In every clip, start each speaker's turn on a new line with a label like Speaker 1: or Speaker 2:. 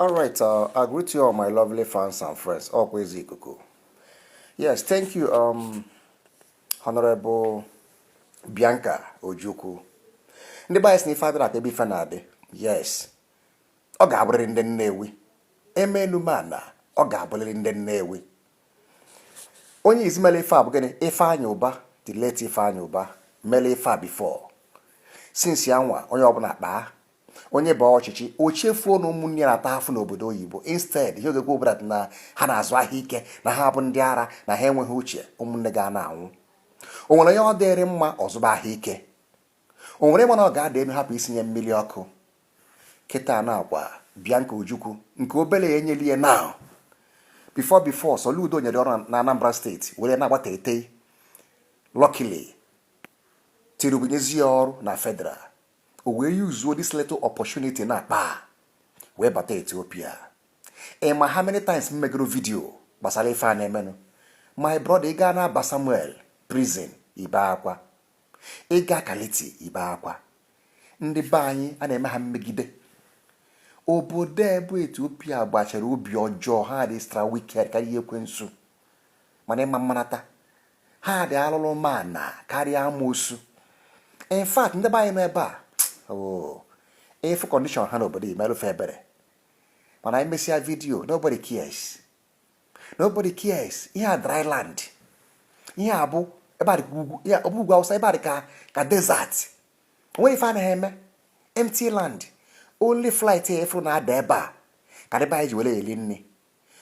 Speaker 1: All right, I greet you all, my lovely fans and friends. Always ikuku. Yes, thank you, Honorable Bianca Ojukwu. Ndị be anyị sị na ife adịrọ aka ebe ife na-adị. Yes, ọ ga-abụrịrị ndị Nnewi. Emenu mana ọ ga-abụrịrị ndị Nnewi. Onye izi mere ife a bụ gịnị? Ifeanyị Ụba, the late Ifeanyị Ụba, mere ife a before. Since ya nwa, onye ọbụla kpaa onye bụ ọchịchị o chefuo na ụmụnne ya na-ata afụ n'obodo oyibo. Instead, ihe ogekwe obodo na ha na-azụ ahịa ike, na ha bụ ndị ara, na ha enweghị uche. Ụmụnne ga na-anwụ. O nwere onye ọ dịrị mma ọzụba ahịa ike? O nwere mana ọ ga-ada elu hapụ isinye mmiri ọkụ. Kịta na-akwa Bianca Ojukwu nke obere ya enyeli ya now. Before Soludo nyere ọrụ na Anambra Steeti were na-agbata ete. Luckily, Tinubu nyezi ya ọrụ na federal. O wee use this little opportunity na akpa wee bata Ethiopia. Ị ma how many times m megoro video gbasara ife a na-emenụ? My brother, ị gaa na Aba Samuel prison, ibe akwa. Ị gaa Kaliti, ibe akwa. Ndị be anyị a na-eme ha mmegide. Obodo ebe Ethiopia gbachara obi ọjọọ, ha dị extra wicked karịa ekwensu. Mana ịma mmanata ha dị alụlụ mana karịa amoosu. In fact, ndị be anyị nọ ebe a, oh, ifu condition ha n'obodo imerụfe ebere. Mana anyị mesịa video, nobody cares, nobody cares. Ihe a dry land, ihe a bụ ebe a dị ka ugwu ya, ọ bụ ugwu Awụsa. Ebe a dị ka desert. Onweghị ife anaghị eme, empty land. Only flight efu na-ada ebe a ka ndị be anyị ji were eli nri.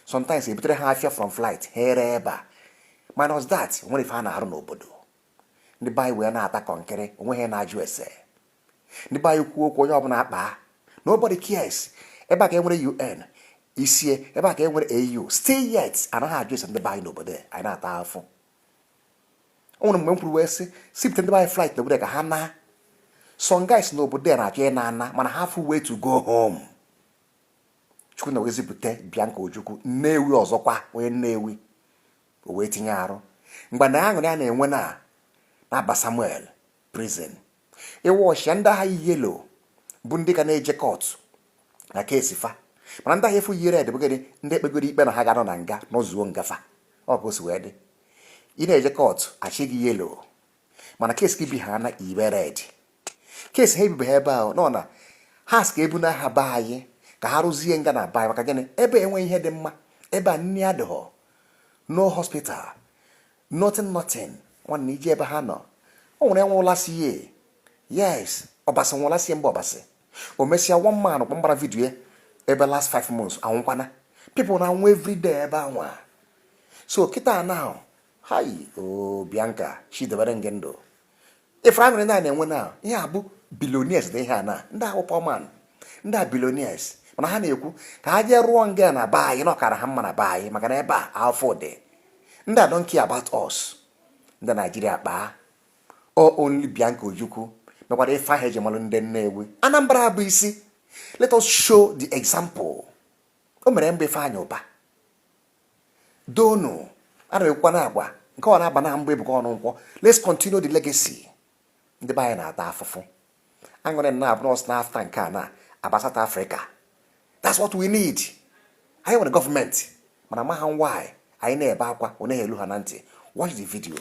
Speaker 1: Sometimes ebutere ha afịa from flight, ha ere ebe a. Minus that, onwere ife a na-arụ n'obodo. Ndị be anyị wee na-ata kọnkịrị, onweghị na-ajụ ese. Ndị be anyị kwuo okwu, onye ọbụla akpa. Nobody cares. Ebe a ka e nwere UN isie, ebe a ka e nwere AU. Still yet, anaghị ajụ ese ndị be anyị n'obodo a. Anyị na-ata afụ. O nwere mgbe m kwuru wee sị sipụta ndị be anyị flight n'obodo a ka ha na. Some guys n'obodo a na-achọ ịna ana, mana ha fụ way to go home. Chukwu na wee zipụta Bianca Ojukwu, Nnewi ọzọkwa, onye Nnewi, o wee tinye arụ mgbe na aṅụrị a na-enwe na na-aba Samuel prison. Ịwọchịa ndị agha yi yellow bụ ndị ka na-eje court na case fa, mana ndị agha efu yi red bụ gịnị? Ndị ekpegoro ikpe na ha ga-anọ na nga n'ozuo ngafa. Ọ ka o si wee dị, ị na-eje court, achị gị yellow, mana case gị bi ha na ibe red. Case ha ebibeghị ebe ahụ nọ na ha sị ka ebu n'aha be anyị ka ha rụzie nga na be anyị. Maka gịnị? Ebe enweghị ihe dị mma, ebe a nni adịghọ, no hospital, nothing, nothing. Nwanne, iji ebe ha nọ, o nwere enwụla si ye. Yes, Ọbasị nwụla sie mgbe Ọbasị o mesịa. One man kpọmgbara video ya ebe last 5 months anwụkwana. People na-anwụ everyday ebe anwa. So kịta now, hi o Bianca, chidebere gị ndụ. Ifere aṅụrị na na-enwe na ihe a bụ billionaires na ihe a na ndị ahụ poor man, ndị a billionaires, mana ha na-ekwu ka ha jee rụọ nga na be anyị, na ọkara ha mma na be anyị, maka na ebe a afọ dị. Ndị a don't care about us. Ndị Naijiria kpaa o. Only Bianca Ojukwu mekwara ife ahụ eji malụ ndị Nnewi. Anambra bụ isi. Let us show the example. O mere mgbe Ifeanyị Ụba donu a na-ekwukwa na agwa nke ọ na-aba na mgbe Ebuka ọnụ nkwọ. Let's continue the legacy. Ndị be anyị na-ata afụfụ. Aṅụrị na abụ nọọsụ na after nke a na aba South Africa. That's what we need. Anyị nwere gọọmenti, mana ma ha why anyị na-ebe akwa, ọ naghị elu ha na ntị. Watch the video.